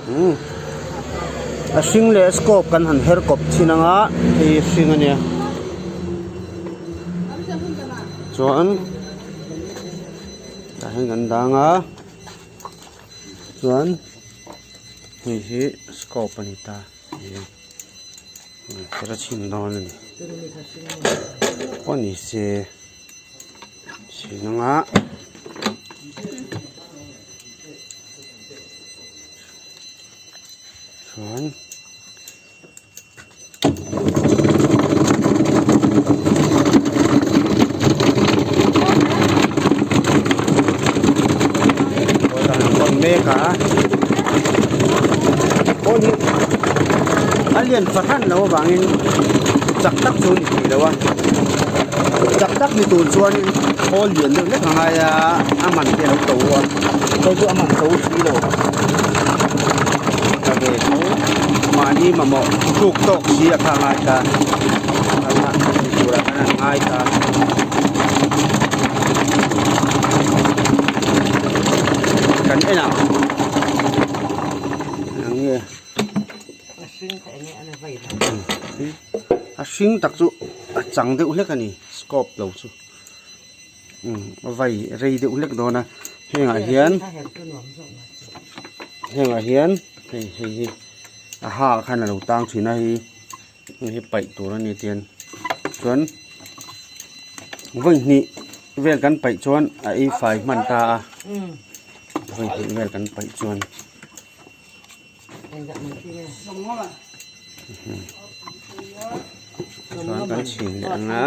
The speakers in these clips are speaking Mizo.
Umm a hring leh scope kan han her kawp thin ang a hei hi hring a nia chuan tah hian kan dang a chuan hei hi scope a ni ta her a chhin dawn a ni pawh ni se. Chhin anga chuan an mek a pawn hi a lian fahran loh avangin chak tak chu a ni thei lo a. Chak tak ni tur chuanin khawl lian deuh hlek a ngai a a man te a lo to a hei chu a man to si lo ka ve tho mahni mamawh tluk tawk si a kha a ngai ta ni turah khan an ngai ta kan en ang eng nge a hring tak chu a chang deuh hlek a ni scope lo chu umm a vai rei deuh hlek dawn a hengah hian hengah hian hei hei hi a ha ah khan a lo tang thin a hei hei hi paih tur a ni tian chuan vawi hnih vel kan paih chuan a ei fai hman ta a vawi hnih vel kan paih chuan. Chuan kan chhin leh ang a.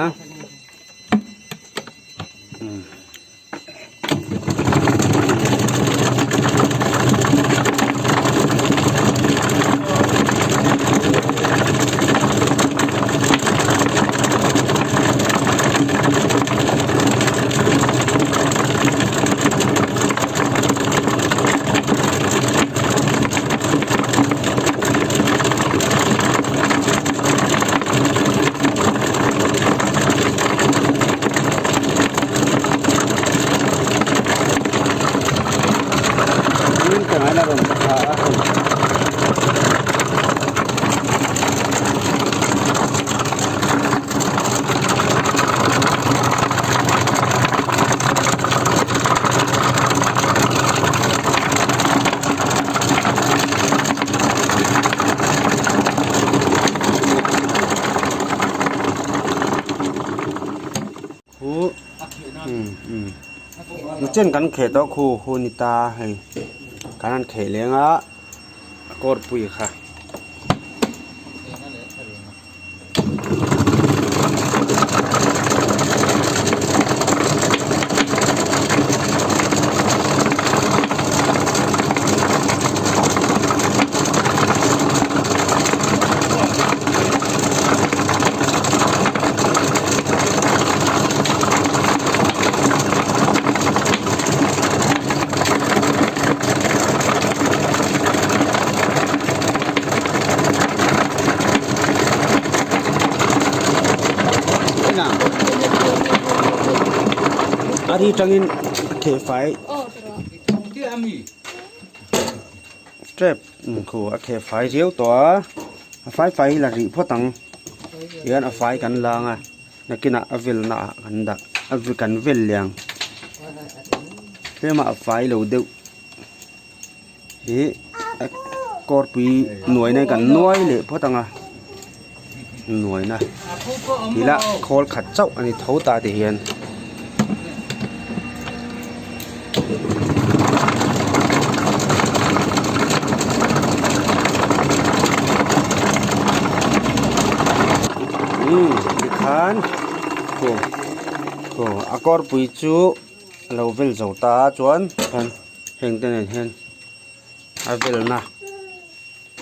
Chen kan kheh tawh khu hu ni ta hei kan han kheh leng a kawrpui kha. A ri tangin a theh fai tep khu a theh fai riau tawh a a fai fai hi la rih phawt ang tihian a fai kan lang a nakinah a velna ah kan dah a kan vel leh ang tlema a fai lo deuh. Ih a kawrpui nuaina kan nuai leh phawt ang a nuaina tih lah khawl khat chauh a ni tho ta ti hian. Umm tikhan khu khu a kawrpui chu a lo vel zo ta a chuan khan. Heng te nen hian a velna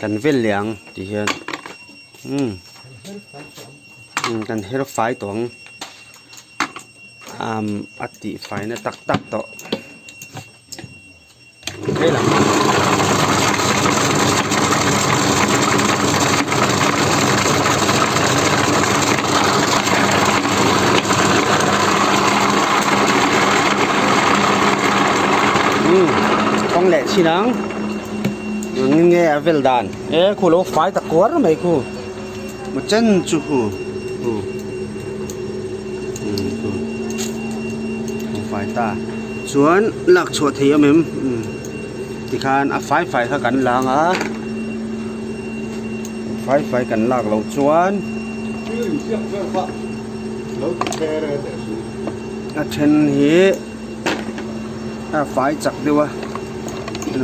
kan vel leh ang tih hian umm kan her fai tawh ang umm a tih fai na tak tak tawh helam umm kawng leh chin ang engin. nge a vel dan e khu lo fai ta kuar mai khu maw chen chu khu khu umm khu lo fai ta chuan lak chhuah thei awm em umm tikhan a fai fai kha kan lang a fai fai kan lak loh chuan a then hi a fai chak deuh a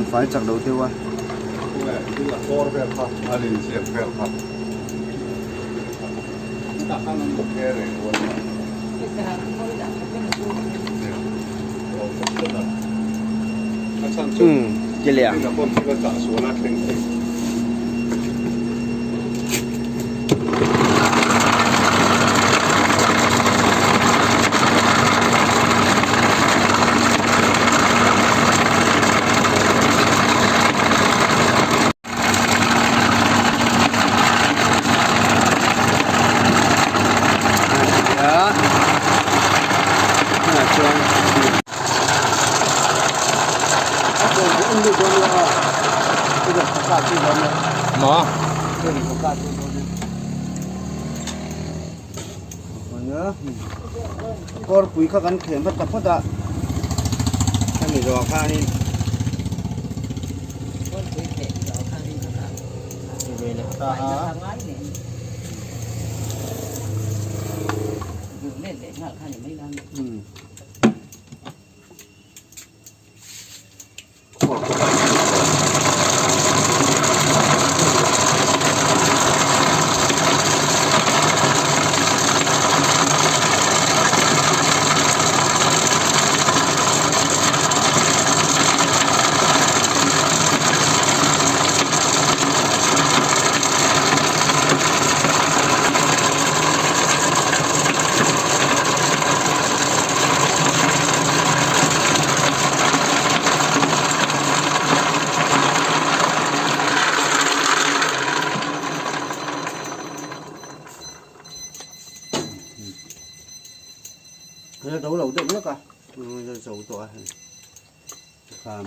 a fai chak lo deuh a. Umm ti leh ang. Kawrpui kha kan khem vat ta phawt a hemi zawh ah khanin ti ve leh ta a. Hei a zo lo deuh lek a a zo tawh a hei tikhan